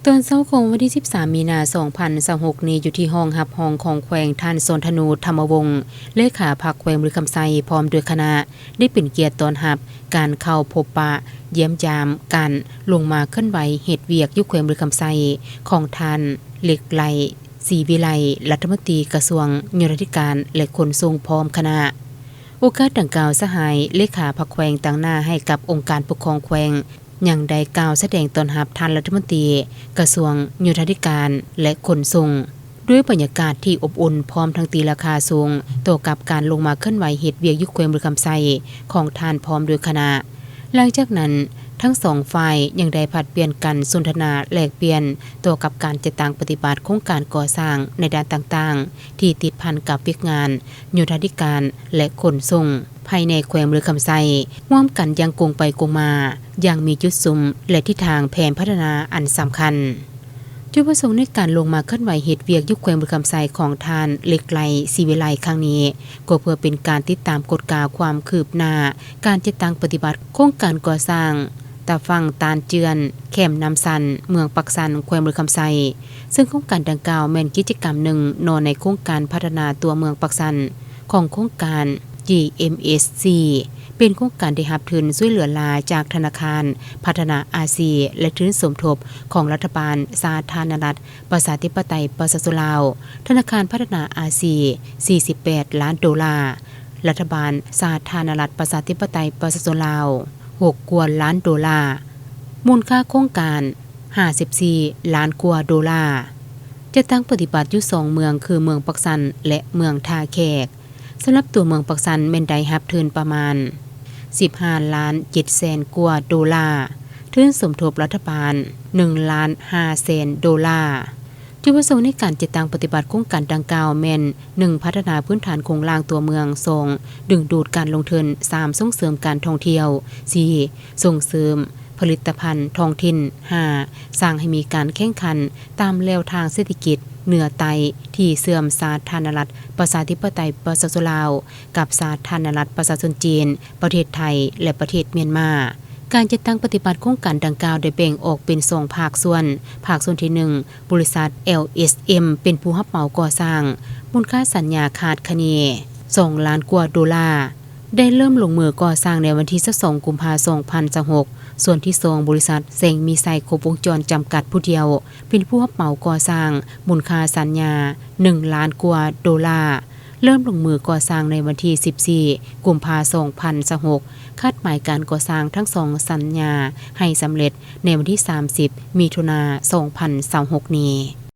ຕອນເຊົ້າຂອງວັນທີສິບສາມ ມີນາ ສອງພັນຊາວຫົກນີ້ ຢູ່ທີ່ຫ້ອງຮັບຮອງຂອງແຂວງ ທ່ານ ສອນທະນູ ທຳມະວົງ ເລຂາພັກແຂວງບໍລິຄຳໄຊ ພ້ອມດ້ວຍຄະນະ ໄດ້ເປັນກຽດຕ້ອນຮັບການເຂົ້າພົບປະຢ້ຽມຢາມ ການລົງມາເຄື່ອນໄຫວເຮັດວຽກຢູ່ແຂວງບໍລິຄຳໄຊ ຂອງທ່ານ ເຫຼັກໄລ ສີວິໄລ ລັດຖະມົນຕີກະຊວງໂຍທາທິການ ແລະ ຂົນສົ່ງ ພ້ອມຄະນະ. ໂອກາດດັ່ງກ່າວ, ສະຫາຍເລຂາພັກແຂວງຕາງໜ້າໃຫ້ກັບອົງການປົກຄອງແຂວງ ຍັງໄດ້ກ່າວສະແດງຕ້ອນຮັບທ່ານລັດຖະມົນຕີກະຊວງໂຍທາທິການ ແລະ ຂົນສົ່ງ ດ້ວຍບັນຍາກາດທີ່ອົບອຸ່ນ ພ້ອມທັງຕີລາຄາສູງຕໍ່ກັບການລົງມາເຄື່ອນໄຫວເຮັດວຽກຢູ່ແຂວງບໍລິຄຳໄຊຂອງທ່ານ ພ້ອມດ້ວຍຄະນະ. ຫຼັງຈາກນັ້ນ, ທັງສອງຝ່າຍຍັງໄດ້ຜັດປ່ຽນກັນສົນທະນາແລກປ່ຽນຕໍ່ກັບການຈັດຕັ້ງປະຕິບັດໂຄງການກໍ່ສ້າງໃນດ້ານຕ່າງໆ ທີ່ຕິດພັນກັບວຽກງານໂຍທາທິການ ແລະ ຂົນສົ່ງ ພາຍໃນແຂວງບໍລິຄຳໄຊ ຮ່ວມກັນຢ່າງກົງໄປກົງມາ ຢ່າງມີຈຸດສຸມ ແລະ ທິດທາງແຜນພັດທະນາອັນສຳຄັນ. ຈຸດປະສົງໃນການລົງມາເຄື່ອນໄຫວເຮັດວຽກຢູ່ແຂວງບໍລິຄຳໄຊຂອງທ່ານ ເຫຼັກໄລ ສີວິໄລ ຄັ້ງນີ້ ກໍເພື່ອເປັນການຕິດຕາມກວດກາຄວາມຄືບໜ້າການຈັດຕັ້ງປະຕິບັດໂຄງການກໍ່ສ້າງຕາຝັ່ງຕານເຈື່ອນ ແຄມນ້ຳຊັນ ເມືອງປາກຊັນ ແຂວງບໍລິຄຳໄຊ, ເຊິ່ງໂຄງການດັ່ງກ່າວແມ່ນກິດຈະກຳໜຶ່ງເນາະ ໃນໂຄງການພັດທະນາຕົວເມືອງປາກຊັນ ຂອງໂຄງການ ຈີເອັມເອສຊີ ເປັນໂຄງການໄດ້ຮັບທຶນຊ່ວຍເຫຼືອລ້າຈາກທະນາຄານພັດທະນາອາຊີ ແລະ ທຶນສົມທົບຂອງລັດຖະບານສາທາລະນະລັດ ປະຊາທິປະໄຕ ປະຊາຊົນລາວ, ທະນາຄານພັດທະນາອາຊີ ສີ່ສິບແປດລ້ານໂດລາ, ລັດຖະບານສາທາລະນະລັດ ປະຊາທິປະໄຕ ປະຊາຊົນລາວ ຫົກກວ່າລ້ານໂດລາ, ມູນຄ່າໂຄງການ ຫ້າສິບສີ່ລ້ານກວ່າໂດລາ, ຈັດຕັ້ງປະຕິບັດຢູ່ສອງເມືອງ ຄືເມືອງປາກຊັນ ແລະ ເມືອງທ່າແຂກ. ສຳລັບຕົວເມືອງປາກຊັນແມ່ນໄດ້ຮັບທຶນປະມານ ສິບຫ້າລ້ານເຈັດແສນກວ່າໂດລາ, ທຶນສົມທົບລັດຖະບານ ໜຶ່ງລ້ານຫ້າແສນໂດລາ. ຈຸດປະສົງໃນການຈັດຕັ້ງປະຕິບັດໂຄງການດັ່ງກ່າວແມ່ນ ໜຶ່ງ ພັດທະນາພື້ນຖານໂຄງລ່າງຕົວເມືອງ, ສອງ ດຶງດູດການລົງທຶນ, ສາມ ສົ່ງເສີມການທ່ອງທ່ຽວ, ສີ່ ສົ່ງເສີມຜະລິດຕະພັນທ້ອງຖິ່ນ, ຫ້າ ສ້າງໃຫ້ມີການແຂ່ງຂັນຕາມແລວທາງເສດຖະກິດເໜືອໃຕ້ ທີ່ເຊື່ອມສາທາລະນະລັດ ປະຊາທິປະໄຕ ປະຊາຊົນລາວ ກັບສາທາລະນະລັດ ປະຊາຊົນຈີນ, ປະເທດໄທ ແລະ ປະເທດມຽນມາ. ການຈັດຕັ້ງປະຕິບັດໂຄງການດັ່ງກ່າວໄດ້ແບ່ງອອກເປັນສອງພາກສ່ວນ, ພາກສ່ວນທີໜຶ່ງ ບໍລິສັດ ແອລເອສເອັມ ເປັນຜູ້ຮັບເໝົາກໍ່ສ້າງ, ມູນຄ່າສັນຍາຄາດຄະເນ ສອງລ້ານກວ່າໂດລາ, ໄດ້ເລີ່ມລົງມືກໍ່ສ້າງໃນວັນທີຊາວສອງ ກຸມພາ ສອງພັນຊາວຫົກ. ສ່ວນທີສອງ ບໍລິສັດ ແສງມີໄຊ ຄົບວົງຈອນ ຈຳກັດຜູ້ດຽວ ເປັນຜູ້ຮັບເໝົາກໍ່ສ້າງ, ມູນຄ່າສັນຍາ ໜຶ່ງລ້ານກວ່າໂດລາ, ເລີ່ມລົງມືກໍ່ສ້າງໃນວັນທີສິບສີ່ ກຸມພາ ສອງພັນຊາວຫົກ, ຄາດໝາຍການກໍ່ສ້າງທັງສອງສັນຍາໃຫ້ສຳເລັດໃນວັນທີສາມສິບ ມິຖຸນາ ສອງພັນຊາວຫົກນີ້.